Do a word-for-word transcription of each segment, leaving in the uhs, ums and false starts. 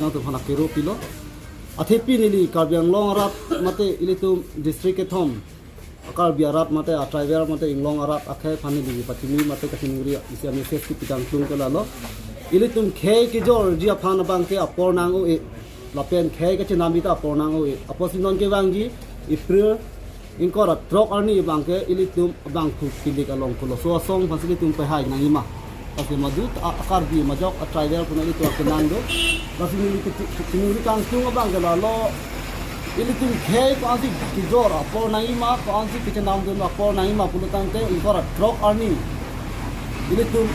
nangtum aphan akero pilo. Athepi neli Karbi Anglong arat mate ilitum district kethom Karbi arat mate a tribal mate inglong arat akhei aphan neli pachini mate kachiningri isi a-message kepi kangtung ke lalo. Ilitum khei kejorji aphan abangke apor nang-o-e. Lapen khei kachenamji ta apor nang-o-e. Apotsi non kevangji April ingkoi ra throk arni abangke ilitum abangphu kilik along koloso asong aphansi ilitum pehai nangji ma. Lasi madu a, a Karbi majok a tribal puna ilitum akenang do. Lasi neli kachiningri kangtung abangke lalo. Ilitum khei ko-ansi kejor apor nangji ma, ko-ansi kachenamdun apor nangji ma pulo tangte ingkoi ra throk arni ilitum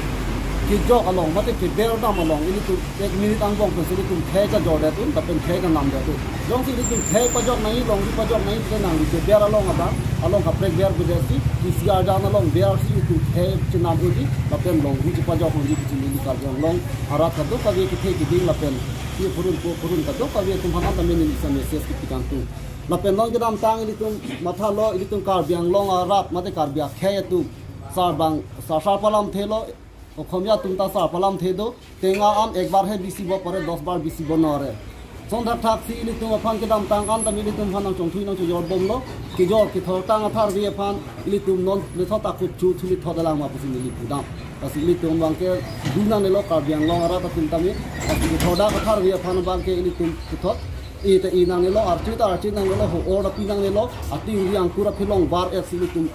kejok along mate keber dam along ilitum ek minute angbong pensi ilitum khei kajordet un, lapen khei kanamdet un. Jongsi ilitum khei pajok nangji, longri pajok nangji, pen nangli keber along abang, along kaprek ber bujesi, P C R dan along bersi ilitum khei chenam unji, lapen longri chepajok unji, kachiningri Karbi Anglong arat kadokave kethe keding lapen ke purun po purun kadokave atum aphan tame neli isi a-message kepi kangtung. Lapen non kedamtang ilitum mathalo, ilitum Karbi Anglong arat mate Karbi akhei atum sarbang sar sar palamthe lo, Okhomia atum ta sar palamthe do, tenga an ek bar he bisi bo pare, dos bar bisi bo nore. Son thakthak si ilitum aphan kedamtang an tame ilitum aphan nangchongthui nangchojor bomlo, kejor kethor tang atharve aphan ilitum non methot akut chu thuli thot alang ma pusi neli pudam. Lasi ilitum abangke du nangnelo Karbi Anglong arat atum tame, lasi kethor dak atharve aphan abangke ilitum kethot e ta e nangnelo, archi ta archi nangnelo, ho-or ta pi nangnelo, ating ri angkur aphelong bar-et si ilitum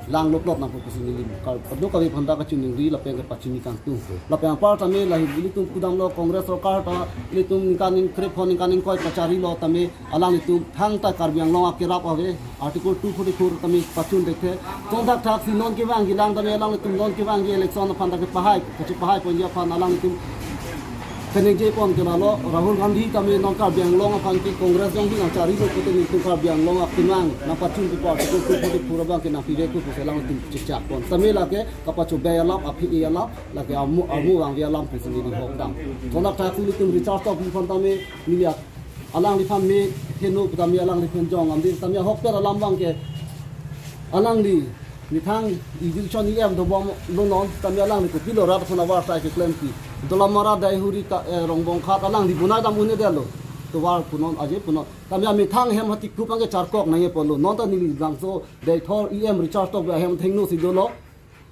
langlo plot nangpo pusi neli kar-, kadokave aphan ta kachiningri lapen kapachini kangtung. Lapen apar tame lahei ilitum pudamlo Congress sorkar ta ilitum ningkan ning krephon ningkan ingkoi kacharilo tame alanglitum thangta Karbi Anglong akerap ave Article two forty-four tame pachun thekthe. Son thakthak si non kevangji lang tame alanglitum non kevangji election aphan ta kepahai, kachepahai ponji aphan alanglitum kaningje pon ke lalo, Rahul Gandhi tame non Karbi Anglong aphan ke Congress jongsi nangcharilo pute nelitum Karbi Anglong akenang nangpachun pipo Article two forty-four abangke nangpivek pu pusi alanglitum chechak pon. Tame lake kapachobei alam, aphi-i alam, lake amu, amu vangve alam pusi neli hokdam. Son thakthak si ilitum Richard Tokbi aphan tame neli alangliphan me heno tame alangliphan jong amdi tame ahokpet alam abangke alangli methang election E M dobomlo non tame alangli kopilo rat aphan avarsai keklempi. Dolamara Daihuri ka, eh, Rongbong Khat alangli bonai dam un-edetlo. Tovar punon aje punon. Tame amethang hem hati kup anke charkok nangji apotlo. Non ta neli bangso Deithor E M Richard Tokbi ahem thengno si dolo.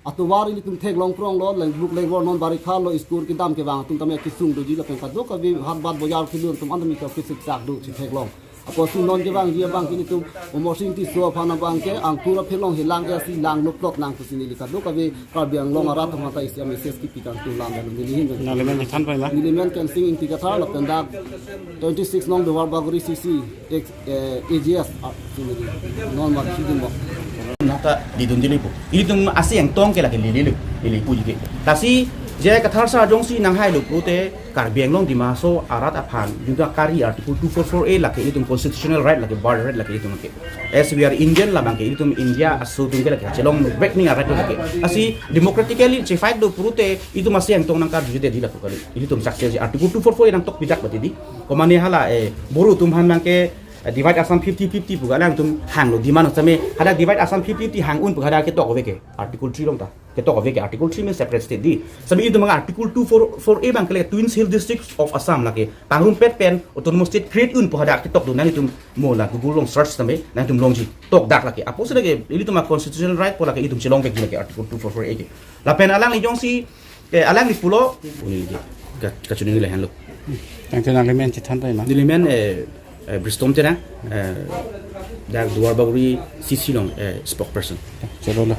Atovar ilitum theklong kronglo, lengbuk lengbor non barikha lo, school kedam kevang atum tame kesung doji lapen kadokave hat bat bojar kedun atum an tame kesik sak do si theklong. Apotsi non kevangji abangke ilitum Amarsing Tisso aphan abangke angkur aphelong helang esi langlo plot nang pusi neli kadokave Karbi Anglong arat atum ta isi a-message kepi kangtung lam neli hin. Nangli men chethan pon la? Neli men Kensing Ingti Kathar lapen dak twenty-six nong Duarbagori C C, ex, eh, A G S, ah, si neli non mat si dun bo. Nata didun dili po. Ilitum asi angtong ke lake lili lo, lili puji ke. Lasi J I Kathar sar jongsi nanghailo pute Karbi Anglong Dima Hasao arat aphan jongsi kari Article two four four A lake ilitum constitutional right lake birth right lake ilitum ke. As we are Indian labangke ilitum India aso atum ke lake chelongvek ning a-right lake. Lasi democratically che-fight do pute ilitum asi angtong nangkarjudedetji lapu kali. Ilitum success Article two four four A nangtok pidak batidi. Komane hala, eh, Boro atum aphan abangke, eh, divide Assam fifty fifty pu alangtum hanglo demand tame hala divide Assam fifty fifty hang un pu hala ketok ave ke Article three along ta. Ketok ave ke Article three means separate state di. Sabi itum abang Article two four four A abangke lake Twin Hill Districts of Assam lake pangrumpet pen autonomous state create un pu hadak ketok do nangtum mo la Google along search tame nangtum longji tokdak lake. Apotsi lake ilitum a-constitutional right pu lake itum chelongvekji lake Article two four four A ke. Lapen alangli jongsi, eh, alangli pulo, uni ke, ka, kachiningri lahenlo. Tangte nangli men chethan pon ma? Neli men, eh, eh, Bristom Terang, eh, dak Duarbagori C C along, eh, spokesperson. Chalo la.